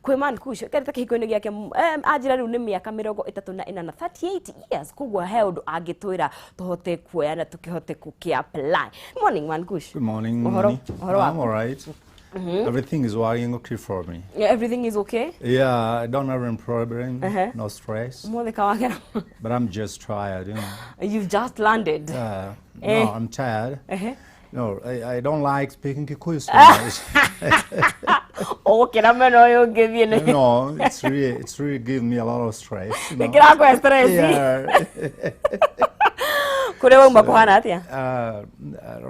Kwĩ Man Kush karĩte kĩhiko-inĩ gĩake anjĩra rĩu nĩ mĩaka 38, 38 years, koguo he ũndũ angĩtwĩra tũhote kuoya na tũkĩhote gũkĩ apply. Morning, Man Kush. Good morning. Ũhoro Moni. ũhoro I'm waku? all right. Everything is working okay for me. Yeah, everything is okay. Yeah, I don't have any problem, no stress, Ũmũthĩ kawagera. but I'm just tired. You've just landed. No, I'm tired. No, I don't like speaking Kikuyu so much. Ũgũkĩra mena ũyũ ũngĩ thiĩ nĩ No, it's really giving me a lot of stress. Nĩkĩrakũhe stress. Yeah. Kũrĩa wauma kũhana atĩa?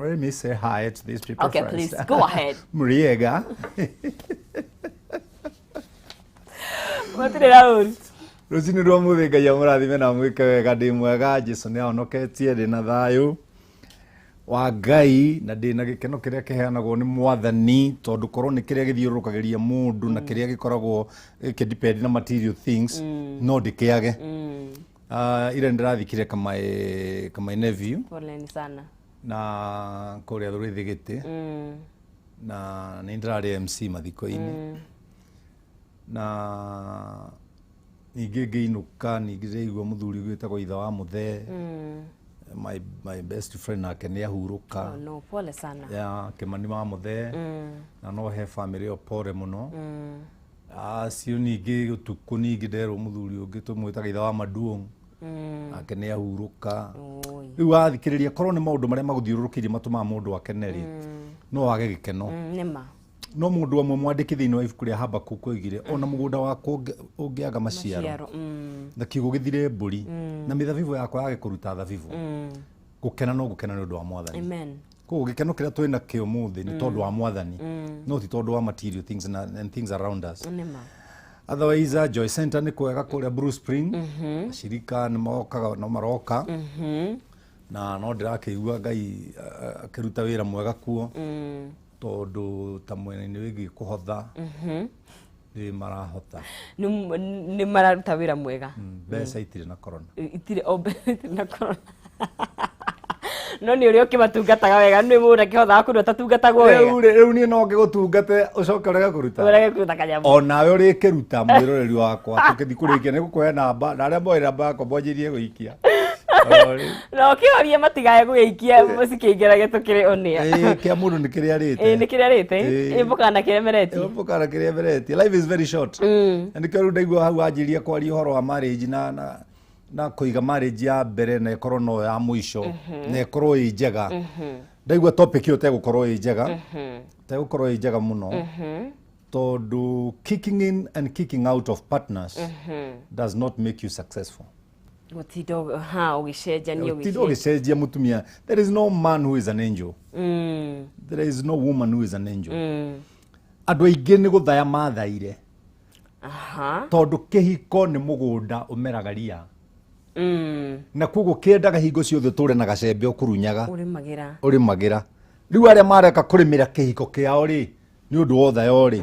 Let me say hi to these people Okay, first. Please go ahead. Muriega. Gũtirĩ na ũru. Rũcinĩ rwa mũthĩ, Ngai amũrathime na mwĩke wega. Ndĩ mwega, Jesu nĩ ahonoketie, ndĩ na thayũ wa Ngai na ndĩ na gĩkeno kĩrĩa kĩheanagwo nĩ Mwathani, tondũ korwo nĩ kĩrĩa gĩthiũrũrũkagĩria mũndũ na kĩrĩa gĩkoragwo gĩkĩdepend na material things, no ndĩkĩage. Ira nĩndĩrathikire kamaĩ nephew. Poleni sana. Na kũrĩa Rũrĩthĩ gĩtĩ, na nĩ ndĩrarĩ MC mathiko-inĩ, na ningĩ ngĩinũka ningĩ ndĩraigua mũthuri wĩtagwo ithe wa mũthee, my best friend, nake nĩ ahurũka. Oh, no, pole sana. Ya Kĩmani wa mũthee, na no he family ĩyo pole mũno. Acio ningĩ ũtukũ ningĩ nderwo mũthuri ũngĩ tũmwĩtaga ithe wa Maduong, nake nĩ ahurũka. Oi. Rĩu wathikĩrĩria, korwo nĩ maũndũ marĩa magũthiũrũrũkĩirie matũmaga mũndũ akene rĩ, no wage gĩkeno. Nĩma. No mũndũ amwe mwandĩki thĩinĩ wa ibuku rĩa Habakkuk oigire ona mũgũnda wakwa ũngĩaga maciaro, maciaro, na kiugũ gĩthire mbũri, na mĩthabibũ yakwa yage kũruta thabibũ, gũkena no gũkena nĩ ũndũ wa Mwathani. Amen. Koguo gĩkeno kĩrĩa twĩ nakĩo mũthĩ nĩ tondũ wa Mwathani, no ti tondũ wa material things and things around us. Nĩma. Otherwise, Joy Center nĩ kwega kũrĩa Blue Spring. Ashirika nĩ mokaga, no maroka, na no ndĩrakĩigua Ngai akĩruta wĩra mwega kuo, tondũ ta mwena-inĩ wĩgiĩ kũhotha nĩ marahota. Nĩ mararuta wĩra mwega. Mbeca itirĩ na corona. Itirĩ o itirĩ na corona, no nĩ ũrĩa ũkĩmatungataga wega, nĩ mũndũ akĩhothaga kũndũ atatungatagwo wega. Rĩu rĩ, rĩu niĩ no ngĩgũtungate ũcoke ũrege kũruta? Ũrege kũruta kanyamũ. O nawe ũrĩkĩruta, mwĩroreri wakwa. Tũkĩthiĩ kũrĩkia nĩ gũkũhe namba, na arĩa moĩ namba yakwa mwanjĩrie gũikia. O rĩu. Na ũkĩhoria matigae gũgĩikia cikĩingĩrage tũkĩrĩ onia. Ĩĩ, kĩa mũndũ nĩ kĩrĩa Ĩĩ, arĩte. nĩ kĩrĩa arĩte. Ĩĩ. Ĩ mũkana kĩremeretie. Mũkana kĩrĩa emeretie. Life is very short, na nĩkĩo rĩu ndaigua hau wanjĩria kwaria ũhoro wa marriage na kũiga marriage ya mbere na ĩkorwo no ya mũico na ĩkorwo ĩ njega, ndaigua topic ĩyo tegũkorwo ĩ njega, tegũkorwo ĩ njega mũno, tondũ kicking in and kicking out of partners does not make you successful. Gũtinda ha ũgĩcenjania. Ũtinda ũgĩcenjia mũtumia. There is no man who is an angel. There is no woman who is an angel. Andũ aingĩ nĩ gũthaya mathaire, tondũ kĩhiko nĩ mũgũnda ũmeraga ria, na koguo kĩendaga hingo ciothe ũtũre na gacembe ũkũrunyaga. Ũrĩmagĩra. Ũrĩmagĩra. Rĩu arĩa mareka kũrĩmĩra kĩhiko kĩao rĩ, nĩ ũndũ wa ũthayo rĩ,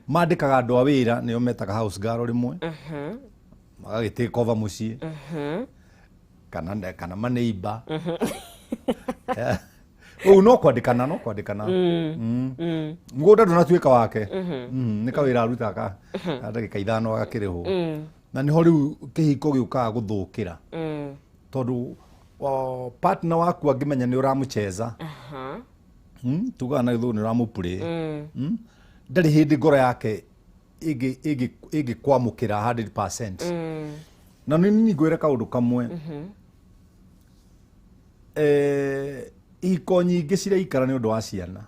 mandĩkaga andũ a wĩra, nĩo metaga house girl, rĩmwe magagĩ take over mũciĩ kana maneiba ũu no kwandĩkana, no kwandĩkana. Mũgũnda ndũnatuĩka wake. Nĩ kawĩra arutaga ka ndagĩka 5 agakĩrĩhwo, na nĩho rĩu kĩhiko gĩũkaga gũthũkĩra, tondũ partner waku angĩmenya nĩ ũramũcheza, tugaga na Gĩthũngũ nĩ ũramũplay, ndarĩ hĩndĩ ngoro yake ĩngĩkwamũkĩra 100%. Na nĩ niĩ ngwĩre kaũndũ kamwe, ihiko nyingĩ ciraikara nĩ ũndũ wa ciana.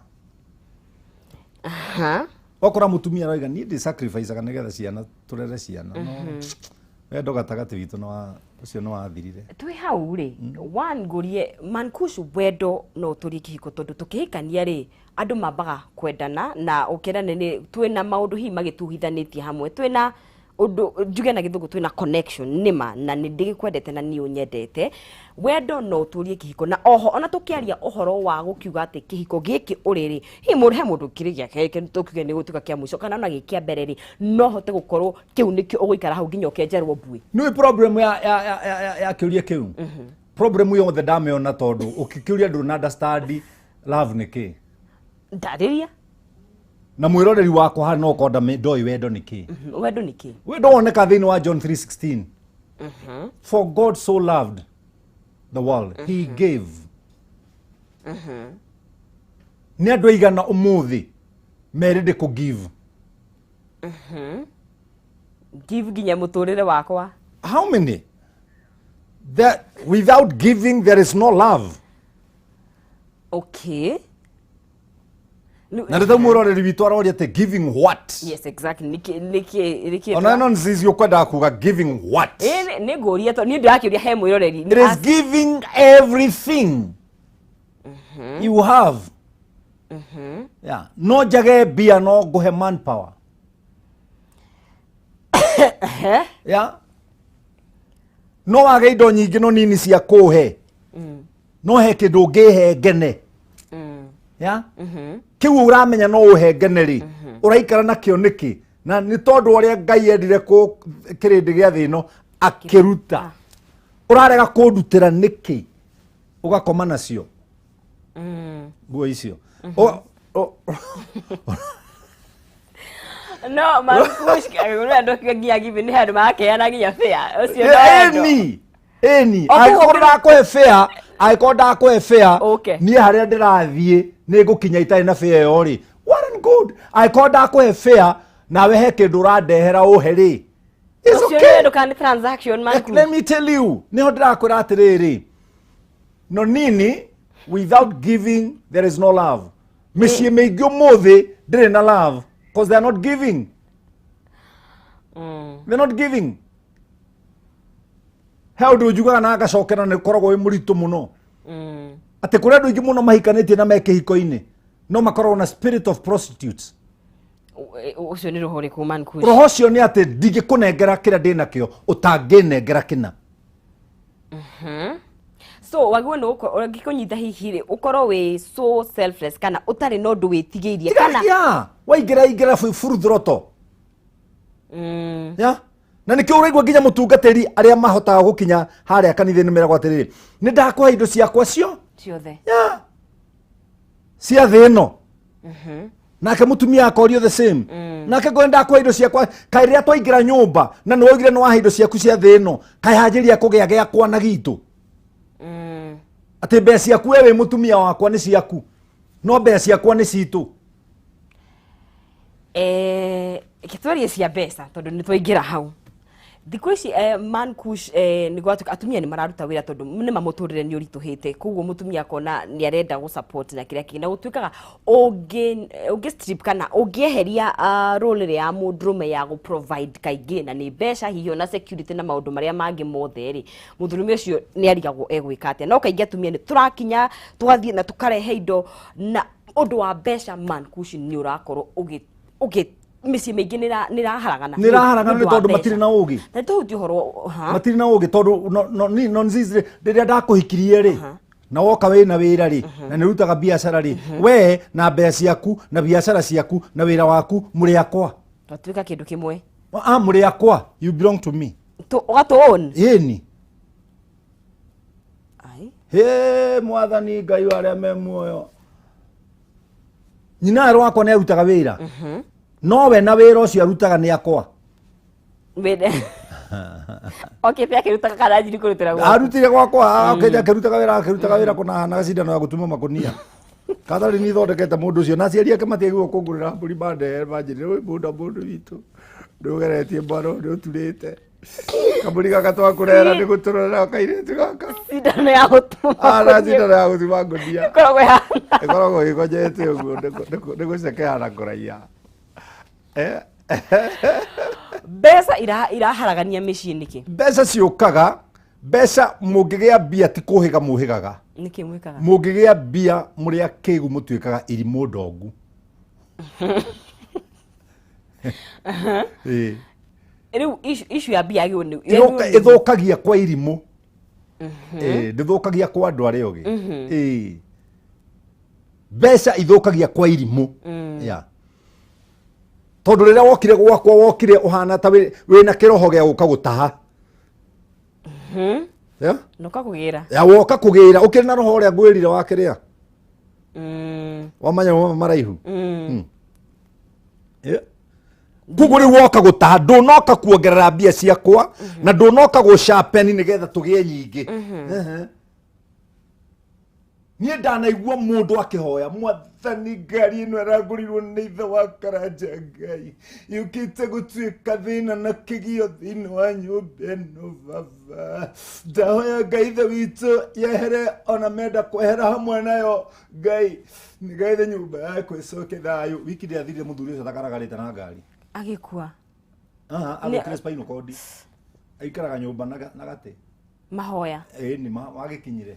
Wakora mũtumia aroiga, "Niĩ ndĩ sacrifice nĩgetha ciana, tũrere ciana," no wendo gatagatĩ witũ nĩ wa ũcio nĩ wathirire. Twĩ hau rĩ, one ngũrie Mankush, wendo no ũtũrie kĩhiko? Tondũ tũkĩhikania rĩ, andũ mambaga kwendana na ũkĩendana nĩ twĩna maũndũ hihi magĩtuhithanĩtie hamwe, twĩna ũndũ njuge na Gĩthũngũ twĩna connection nĩma, na nĩ ndĩgĩkwendete na niĩ ũnyendete. Wendo no ũtũrie kĩhiko? Na oho ona tũkĩaria ũhoro wa gũkiuga atĩ kĩhiko gĩkĩ ũrĩ rĩ, hihi mũndũ he mũndũ kĩrĩ gĩake tũkiuge nĩ gũtuĩka kĩa mũico, kana ona gĩ kĩa mbere rĩ, no hote gũkorwo kĩu nĩkĩo ũgũikara hau nginya ũkenjerwo mbuĩ? Nĩ problem ya kĩũria kĩu, problem yothe ndamĩona, tondũ ũkĩkĩũria ndũna understand love nĩ kĩ. Ndarĩria. Na mwĩroreri wakwa harĩ no korwo ndoĩ wendo nĩ kĩ. Wendo nĩ kĩ? Wendo woneka thĩinĩ wa John 3:16. For God so loved the world, he gave. Nĩ andũ aigana ũmũthĩ merĩndĩ kũ give? Give nginya mũtũrĩre wakwa. How many? That without giving there is no love. Okay. Na rĩu mwĩroreri witũ aroria atĩ giving what? Yes, exactly. Nĩkĩ Ona no nzizi ũkwendaga kuga giving what? Ĩ, nĩ ngũria to niĩ ndĩrakĩũria he mwĩroreri. It is giving everything you have. Yeah. No njage mbia no ngũhe manpower. Yeah. No wage indo nyingĩ no nini cia kũhe. No he kĩndũ ũngĩhe ngene. Yeah? Kĩu ũramenya no ũhe ngene rĩ, ũraikara nakĩo nĩkĩ? Na nĩ tondũ ũrĩa Ngai endire kũ kĩrĩndĩ gĩa thĩ ĩno akĩruta. Ũrarega kũndutĩra nĩkĩ? Ũgakoma nacio. Nguo icio. No marukush andũ nginya give nĩ handũ marakeana nginya fare ũcio no wendo. Ĩni ĩni O angĩkorwo kũu ndakũhe fare, angĩkorwo ndakũhe fare, Okay. niĩ harĩa ndĩrathiĩ nĩ ngũkinya itarĩ na fare ĩyo rĩ, well and good. Angĩkorwo ndakũhe fare nawe he kĩndũ ũrandehera ũhe rĩ, it's Ũcio nĩ okay. wendo kana nĩ transaction, Marcus? Let me tell you, nĩho ndĩrakwĩra atĩrĩrĩ, no nini, without giving there is no love. Mĩciĩ mĩingĩ ũmũthĩ ndĩrĩ na love because they are not giving. They're not giving. He ũndũ njugaga na ngacokera nĩ ũkoragwo wĩ mũritũ mũno, atĩ kũrĩ andũ aingĩ mũno mahikanĩtie na me kĩhiko-inĩ no makoragwo na spirit of prostitutes. Ũcio nĩ roho ũrĩkũ, Mankush? Roho ũcio nĩ atĩ ndingĩkũnengera kĩrĩa ndĩ nakĩo ũtangĩnengera kĩna. So wagĩrĩirwo nĩ gũkorwo ũngĩkũnyita hihi rĩ, ũkorwo wĩ so selfless kana ũtarĩ na ũndũ wĩtigĩirie kana Tiga waingĩra ingĩra full throttle. Ya na nĩkĩo ũraigua nginya mũtungatĩri arĩa mahotaga gũkinya harĩa kanitha-inĩ meragwo atĩrĩrĩ, nĩ ndakũhe indo ciakwa cio ciothe ya cia thĩ ĩno. Nake mũtumia akorio the same, nake ngwe ndakũhe indo ciakwa. Kaĩ rĩrĩa twaingĩra nyũmba na nĩ waugire nĩ wahe indo ciaku cia thĩ ĩno, kaĩ hanjĩria kũgĩa gĩakwa na gitũ, atĩ mbeca ciaku we wĩ mũtumia wakwa nĩ ciaku, no mbeca ciakwa nĩ citũ. Reke twarie cia mbeca tondũ nĩ twaingĩra hau. Thikũ ici Mankush, nĩ gwatuĩka atumia nĩ mararuta wĩra tondũ nĩ ma mũtũrĩre nĩ ũritũhĩte, koguo mũtumia akona nĩ arenda gũ support na kĩrĩa kĩngĩ, na gũtuĩkaga ũngĩ strip kana ũngĩeheria role ĩrĩa ya mũndũrũme ya gũ provide kaingĩ na nĩ mbeca hihi ona security na maũndũ marĩa mangĩ mothe rĩ, mũndũrũme ũcio nĩ arigagwo egwĩka atĩa. No kaingĩ atumia nĩ tũrakinya tũgathiĩ na tũkarehe indo, na ũndũ wa mbeca, Mankush, nĩ ũrakorwo ũgĩ mĩciĩ mĩingĩ nĩ ĩraharagana. Nĩ ĩraharagana nĩ Nĩ ũndũ wa tondũ matirĩ mbeca. na ũgĩ. Na tũhutie ũhoro ha? Matirĩ na ũgĩ tondũ no nzizi rĩrĩa ndakũhikirie rĩ, na woka wĩna wĩra rĩ, na nĩ ũrutaga biacara rĩ, we na mbeca ciaku na biacara ciaku na wĩra waku mũrĩ akwa. Twatuĩka kĩndũ kĩmwe. Ah, mũrĩ akwa, you belong to me. Ũgatũ own. Ĩni. Ai. He mwathani Ngai wa arĩa me muoyo, nyina werũ wakwa nĩ arutaga wĩra, no we na wĩra ũcio arutaga nĩ akwa. Okay, pia akĩrutaga kana anjiri kũrutĩra gwaku? Arutire gwakwa, akĩnja akĩrutaga wĩra, akĩrutaga wĩra kũnahana cindano ya gũtuma makũnia. Kathari nĩ ithondekete mũndũ ũcio na aciari ake matiagĩrĩirwo kũngũrĩra mbũri mandehere manjĩrĩre ũyũ mũndũ mũndũ witũ nĩ ũgeretie mwana ũyũ nĩ ũturĩte kamũri gaka twakũrera nĩ gũtũrorera kairĩtu gaka. Cindano ya gũtuma Ana cindano ya gũtuma ngũnia. Ĩkoragwo ĩhana Ĩkoragwo ĩgonyete ũguo nĩ gũcekeha na kũraiha. Mbeca iraharagania mĩciĩ nĩkĩ? Mbeca ciũkaga, mbeca mũngĩgĩa mbia ti kũhĩga mũhĩgaga. Nĩkĩ mwĩkaga? Mũngĩgĩa mbia mũrĩ akĩgu mũtuĩkaga irimũ ndongu. Ĩĩ. Rĩu issue ya mbia yagĩrĩirwo nĩ Ĩthũkagia kwa irimũ. Ĩĩ, ndĩthũkagia kwa andũ arĩa ogĩ. Ĩĩ. Mbeca ithũkagia kwa irimũ. Yeah. Tondũ rĩrĩa wokire gwakwa wokire ũhana ta wĩna kĩroho gĩa gũka gũtaha. Yeah? Na ũkakũgĩra. Ya woka kũgĩra ũkĩrĩ na roho ũrĩa ngwĩrire wa kĩrĩa wamanya maraihu. Koguo rĩu woka gũtaha, ndũnoka kuongerera mbia ciakwa na ndũnoka gũcapeni nĩgetha tũgĩe nyingĩ. Ehe. Niĩ ndanaigua mũndũ akĩhoya, "Mwathani, ngari ĩno ĩragũrirwo nĩ ithe wa Karanja Ngai yũkĩte gũtuĩka thĩna na kĩgio thĩinĩ wa nyũmba ĩno. Baba, ndahoya Ngai ithe witũ yehere, ona menda kwehera hamwe nayo Ngai, nĩgetha nyũmba yakwa ĩcoke thayũ." Wiki ndĩathirire mũthuri ũcio atakaragarĩte na ngari. Agĩkua. Aha, agũkire spinal cord, aikaraga nyũmba na gatĩ. Mahoya. Ĩĩ, nĩ wagĩkinyire.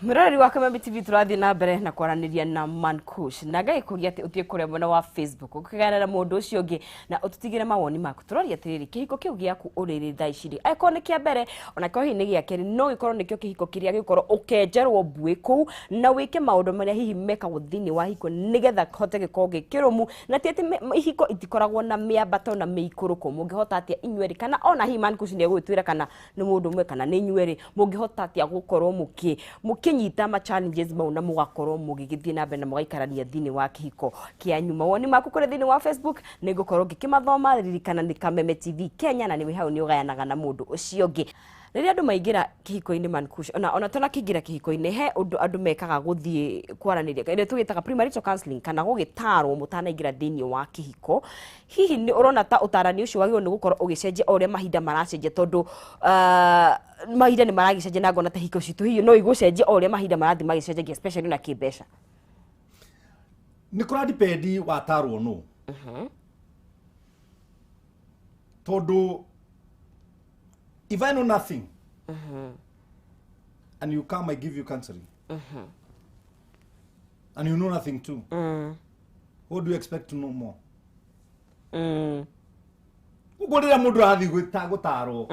Mwĩroreri wa Kameme TV, tũrathiĩ na mbere na kwaranĩria na Mankush, na ngagĩkũria atĩ ũthiĩ kũrĩa mwena wa Facebook ũkĩgayana na mũndũ ũcio ũngĩ na ũtũtigĩre mawoni maku. Tũroria atĩrĩrĩ, kĩhiko kĩu gĩaku ũrĩrĩ thaa ici rĩ, angĩkorwo nĩ kĩa mbere, ona korwo hihi nĩ gĩa kerĩ, no gĩkorwo nĩkĩo kĩhiko kĩrĩa gĩgũkorwo ũkenjerwo mbuĩ kũu na wĩke maũndũ marĩa hihi mekagwo thĩinĩ wa hiko nĩgetha kĩhote gĩkorwo gĩ kĩrũmu. Na ti atĩ ihiko itikoragwo na mĩambato na mĩikũrũko. Mũngĩhota atĩa inyuerĩ, kana ona hihi Mankush nĩ egũgĩtwĩra kana nĩ mũndũ ũmwe kana nĩ inyuerĩ, mũngĩhota atĩa gũkorwo mũkĩnyita ma challenges mau na mũgakorwo mũgĩgĩthiĩ na mbere na mũgaikarania thĩinĩ wa kĩhiko kĩanyu? Mawoni maku kũrĩ thĩinĩ wa Facebook nĩ ngũkorwo ngĩkĩmathoma. Ririkana nĩ Kameme TV Kenya, na nĩ wĩ hau nĩ ũgayanaga na mũndũ ũcio ũngĩ. Rĩrĩa andũ maingĩra kĩhiko-inĩ, Mankush, ona tũnakĩingĩra kĩhiko-inĩ, he ũndũ andũ mekaga gũthiĩ kwaranĩria ĩrĩa tũgĩtaga premarital counseling, kana gũgĩtarwo mũtanaingĩra thĩinĩ wa kĩhiko. Hihi nĩ ũrona ta ũtarani ũcio wagĩrĩirwo nĩ gũkorwo ũgĩcenjia o ũrĩa mahinda maracenjia? Tondũ mahinda nĩ maragĩcenjia, na ngona ta hiko citũ hihi no igũcenjia o ũrĩa mahinda marathiĩ magĩcenjagia, especially na kĩmbeca. Nĩ kũra depend watarwo nũ, tondũ if I know nothing and you come, I give you counseling and you know nothing too, what do you expect to know more? Ũguo rĩrĩa mũndũ arathiĩ gũtarwo,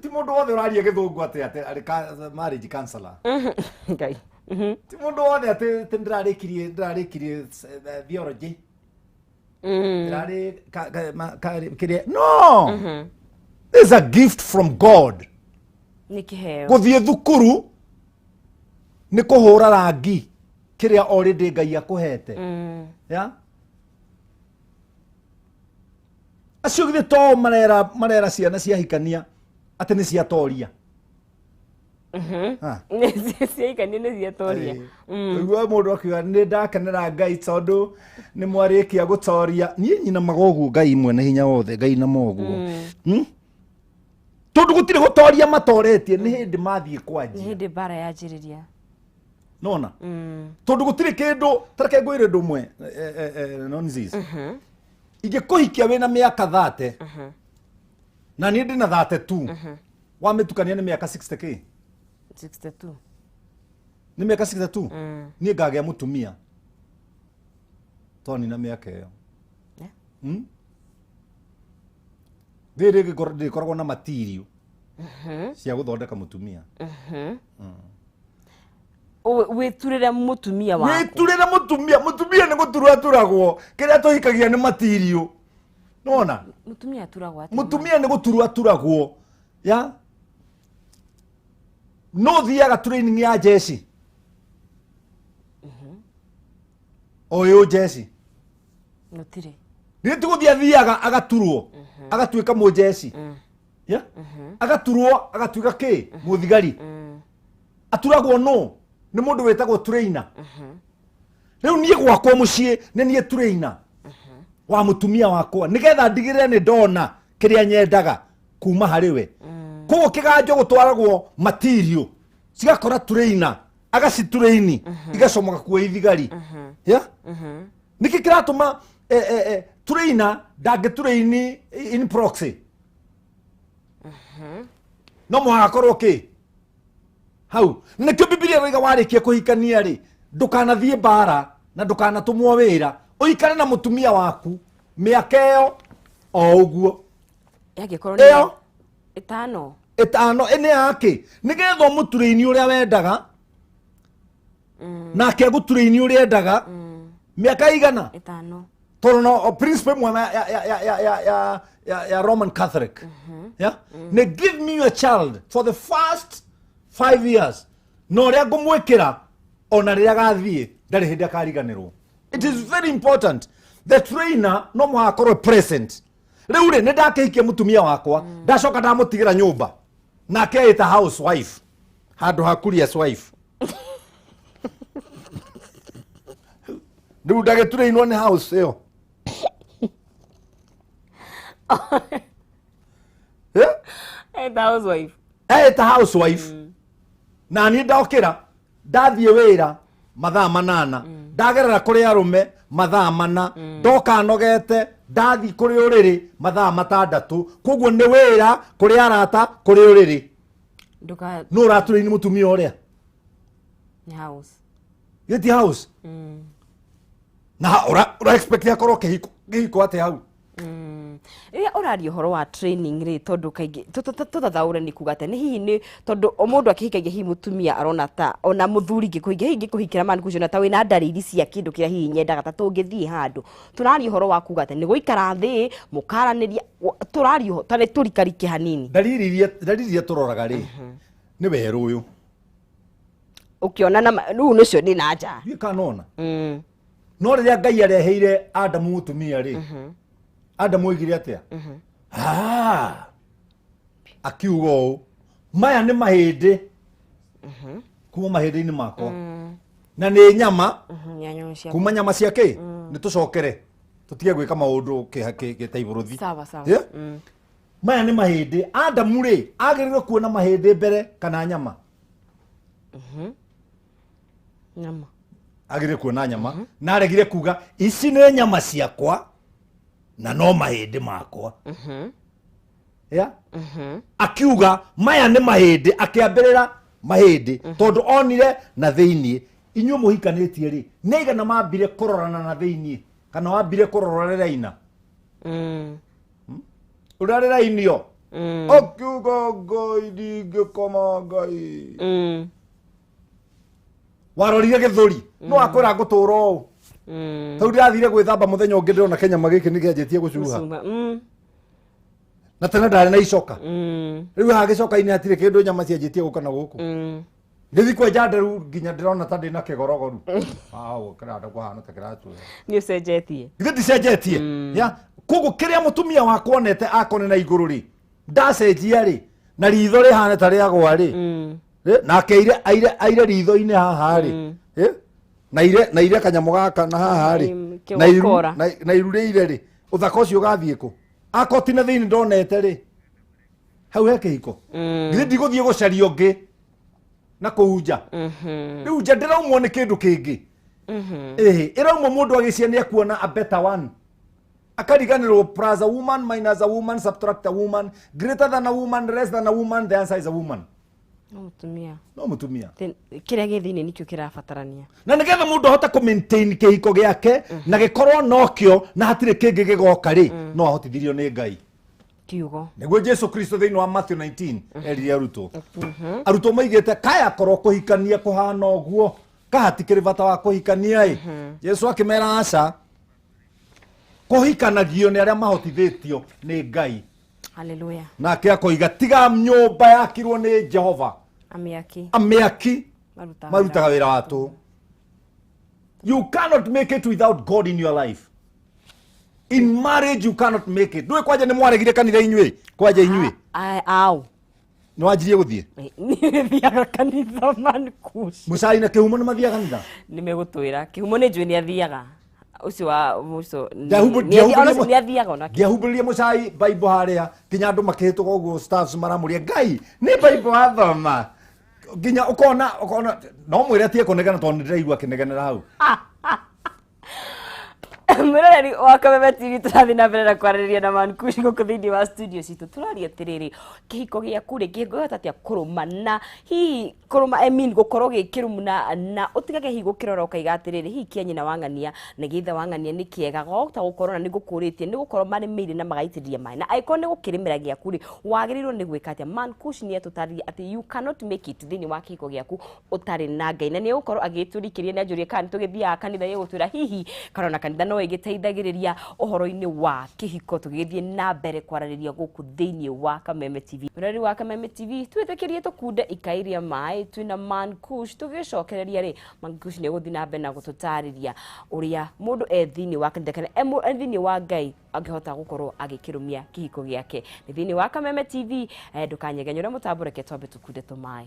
ti mũndũ wothe ũraria gĩthũngũ atĩ arĩ marriage counselor. Ngai. Ti mũndũ wothe atĩ ndĩrarĩkirie theology, ndĩrarĩ kĩrĩa. No, this is a gift from God. Nĩ kĩheo. Gũthiĩ thukuru nĩ kũhũra rangi kĩrĩa already Ngai akũhete. Ya acio githĩ to marera ciana ciahikania atĩ nĩ ciatoria? Ah. Ciaikania nĩ ciatoria. Ũiguaga mũndũ akiuga, "Nĩ ndakenera Ngai tondũ nĩ mwarĩkia gũtoria." Niĩ nyina magoguo, Ngai mwene hinya wothe, Ngai na moguo. Tondũ gũtirĩ gũtoria matoretie, nĩ hĩndĩ mathiĩ nĩ kwanjia. Hĩndĩ mbara yanjĩrĩria. Nona tondũ gũtirĩ kĩndũ tareke ngwĩre ũndũ ũmwe, nonsense. Ingĩkũhikia wĩna mĩaka 30 na niĩ ndĩna 32, wamĩtukania nĩ mĩaka 60 k. 62. Nĩ mĩaka 62. Niĩ ngagĩa mũtumia twanina mĩaka ĩyo. Rĩrĩ ndĩkoragwo na material cia gũthondeka mũtumia. Wĩturĩre mũtumia waku. Wĩturĩre mũtumia. Mũtumia nĩ gũturwo aturagwo. Kĩrĩa tũhikagia nĩ material, nona. Mũtumia aturagwo atĩa? Mũtumia nĩ gũturwo aturagwo. Ya no thiaga training ya jeshi, o ĩũ jeshi. Gũtirĩ. Nĩ ti gũthiĩ athiaga agaturwo agatuĩka mũjeci ya agaturwo agatuĩka kĩ mũthigari. Aturagwo no nĩ mũndũ wĩtagwo trainer. Rĩu niĩ gwakwa mũciĩ nĩ niĩ trainer wa mũtumia wakwa, nĩgetha ndigĩrĩre nĩ ndona kĩrĩa nyendaga kuma harĩ we. Koguo kĩganjo gũtwaragwo material, cigakora trainer, agacituraini, igacomoka kuo ithigari. Ya nĩkĩ kĩratũma trainer ndangĩturaini in proxy? No mũhaka akorwo kĩ hau. Nĩkĩo Bibilia ĩroiga warĩkia kũhikania rĩ, ndũkanathiĩ mbara na ndũkanatũmwo wĩra, ũikare na mũtumia waku mĩaka ĩyo o ũguo. Yangĩkorwo ĩyo nĩ 5. 5 ĩnĩ yake, nĩgetha ũmũturĩini ũrĩa wendaga nake agũturĩini ũrĩa endaga mĩaka igana. 5. Tondũ no principle ĩmwe ya Roman Catholic, yeah? Nĩ give me your child for the first 5 years, na ũrĩa ngũmwĩkĩra ona rĩrĩa agathiĩ ndarĩ hĩndĩ akariganĩrwo. It is very important. The trainer no mũhaka akorwo present. Rĩu rĩ, nĩ ndakĩhikia mũtumia wakwa, ndacoka ndamũtigĩra nyũmba nake ĩta housewife handũ ha curious wife. Rĩu ndagĩturĩinwo nĩ house ĩyo. Eh? Eta housewife. Ĩta housewife na niĩ ndokĩra ndathiĩ wĩra mathaa 8, ndagerera kũrĩ arũme mathaa 4, ndoka nogete, ndathiĩ kũrĩ ũrĩrĩ mathaa 6. Koguo nĩ wĩra, kũrĩ arata, kũrĩ ũrĩrĩ. Nduka. Nũ ũratũrĩini mũtumia ũrĩa? Nĩ house. Gĩti house na ũra expect akorwo kĩhiko kĩhiko atĩa hau? Rĩrĩa ũraria ũhoro wa training rĩ, tondũ kaingĩ tũtathaũre nĩ kuga atĩa, nĩ hihi nĩ tondũ o mũndũ akĩhikagia hihi mũtumia arona ta ona mũthuri ngĩkũhikia, hihi ngĩkũhikĩra man kuciona ta wĩna ndariri cia kĩndũ kĩrĩa hihi nyendaga, ta tũngĩthiĩ handũ tũraria ũhoro wa kuga atĩa, nĩ gũikara thĩ mũkaranĩria, tũraria ũhoro tarĩ tũrikarike hanini. Ndariri iria tũroraga rĩ, nĩ werũ ũyũ. Ũkĩona na rĩu nĩcio nĩ na nja. Ndiũĩ kana nona. No rĩrĩa Ngai areheire Adamu mũtumia rĩ, Adamu oigire atĩa? Ah, akiuga ũũ, maya nĩ mahĩndĩ kuma mahĩndĩ-inĩ makwa na nĩ nyama Nyanya cia kuma nyama cia kĩ. Nĩ tũcokere tũtige gwĩka maũndũ kĩta ibũrũthi. Sawa sawa. Yeah? Maya nĩ mahĩndĩ. Adamu rĩ, agĩrĩirwo kuona mahĩndĩ mbere kana nyama? Nyama. Agĩrĩire kuona nyama, na aregire kuga ici nĩ nyama ciakwa na no mahĩndĩ makwa ya. Akiuga maya nĩ mahĩndĩ, akĩambĩrĩra mahĩndĩ tondũ onire na thĩiniĩ. Inyuĩ mũhikanĩtie rĩ, nĩ aigana mambire kũrorana na thĩiniĩ kana wambire kũrora rĩraina ũrĩa rĩrainio, akiuga Ngai ndingĩkoma Ngai. Warorire gĩthũri no akwĩra ngũtũra ũũ. Tau ndĩrathire gwĩthamba mũthenya ũngĩ, ndĩrona kĩnyama gĩkĩ nĩ kĩanjĩtie gũcuha. Gũcuma. Na tene ndarĩ na icoka. Rĩu haha gĩcoka-inĩ hatirĩ kĩndũ, nyama cianjĩtie gũka na gũkũ. Ngĩthiĩ kwenja nderu nginya ndĩrona ta ndĩna kĩgorogoru kĩranda kũhana ta kĩracuha. Nĩ ũcenjetie. Githĩ ndicenjetie ya? Koguo kĩrĩa mũtumia wakwa onete akone na igũrũ rĩ, ndacenjia rĩ, na ritho rĩhane ta rĩagwa rĩ. Nake aire aire aire ritho-inĩ haha rĩ. Na ire kanyamũ gaka na haha rĩ, na iru kĩgokora. Na iru rĩire rĩ, ũthaka ũcio ũgathiĩ kũ akoti na thĩinĩ ndonete rĩ? Hau he kĩhiko. Githĩ ndigũthiĩ gũcaria ũngĩ na kũu nja? Rĩu nja ndĩraumwo nĩ kĩndũ kĩngĩ. Ĩhĩ, ĩraumwo mũndũ agĩcia nĩ ekuona a better one, akariganĩrwo plus a woman minus a woman subtract a woman greater than a woman less than a woman, the answer is a woman. No mũtumia. No mũtumia. Kĩrĩa gĩ thĩinĩ nĩkĩo kĩrabatarania. Na nĩgetha mũndũ ahote kũ maintain kĩhiko gĩake na gĩkorwo nokĩo na hatirĩ kĩngĩ gĩgoka rĩ, no ahotithirio nĩ Ngai. Kiugo. Nĩguo Jesu Kristo thĩinĩ wa Matthew 19 erire arutwo. Arutwo maigĩte kaya korwo kũhikania kũhana ũguo, kahatikĩrĩ bata wa kũhikania ĩ. Jesu akĩmera aca, kũhikanagio nĩ arĩa mahotithĩtio nĩ Ngai. Haleluya. Nake akoiga tiga nyũmba yakirwo nĩ Jehova, amĩaki amĩaki marutaga marutaga wĩra wa tũ. You cannot make it without God in your life. In marriage you cannot make it. Ndũĩ kwanja nĩ mwaregire kanitha inyuĩ, kwanja inyuĩ Au. Nĩ wanjirie gũthiĩ? Nĩ thiaga kanitha, man Kush. Mũcai na kĩhumo nĩ mathiaga kanitha? Nĩ megũtwĩra. Kĩhumo nĩ njũĩ nĩ athiaga, ũcio wa mũico nĩ athiaga onake. Ndiahumbĩrĩrie mũcai Bible harĩa nginya andũ makĩhĩtũka ũguo, staffs maramũria Ngai nĩ Bible wathoma, nginya ũkona ũkona no mwĩre atige kũnegena tondũ nĩ ndĩraigua akĩnegenera hau. Mwĩroreri wa Kameme TV, tũrathiĩ na mbere na kwaranĩria na Man Kush gũkũ thĩinĩ wa studio citũ. Tũraria atĩrĩrĩ, kĩhiko gĩaku rĩ, kĩngĩhota atĩa kũrũma, na hihi kũrũma, I mean, gũkorwo gĩ kĩrũmu, na ũtigage hihi gũkĩrora ũkaiga atĩrĩrĩ, hihi kĩa nyina wa ng'ania na gĩa ithe wa ng'ania nĩ kĩega, wahota gũkorwo na nĩ ngũkũrĩtie nĩ gũkorwo marĩmĩire na magaitĩrĩria maĩ, na angĩkorwo nĩ gũkĩrĩmĩra gĩaku rĩ, wagĩrĩirwo nĩ gwĩka atĩa? Man Kush nĩ atũtarĩria atĩ you cannot make it thĩinĩ wa kĩhiko gĩaku ũtarĩ na Ngai, na nĩ egũkorwo agĩtũrikĩria nĩ anjũrie kana nĩ tũgĩthiaga kanitha, nĩ egũtwĩra hihi kana ona kanitha no no ĩgĩteithagĩrĩria ũhoro-inĩ wa kĩhiko, tũgĩgĩthiĩ na mbere kwaranĩria gũkũ thĩinĩ wa Kameme TV. Mũrori wa Kameme TV, twĩtĩkĩrie tũkunde ikai rĩa maĩ twĩna Man Kush. Tũgĩcokereria rĩ, Man Kush nĩ egũthiĩ na mbere na gũtũtarĩria ũrĩa mũndũ e thĩinĩ wa kanitha kana e thĩinĩ wa Ngai angĩhota gũkorwo agĩkĩrũmia kĩhiko gĩake. Nĩ thĩinĩ wa Kameme TV, ndũkanyegenyũre mũtambo, reke twambe tũkunde tũmaĩ.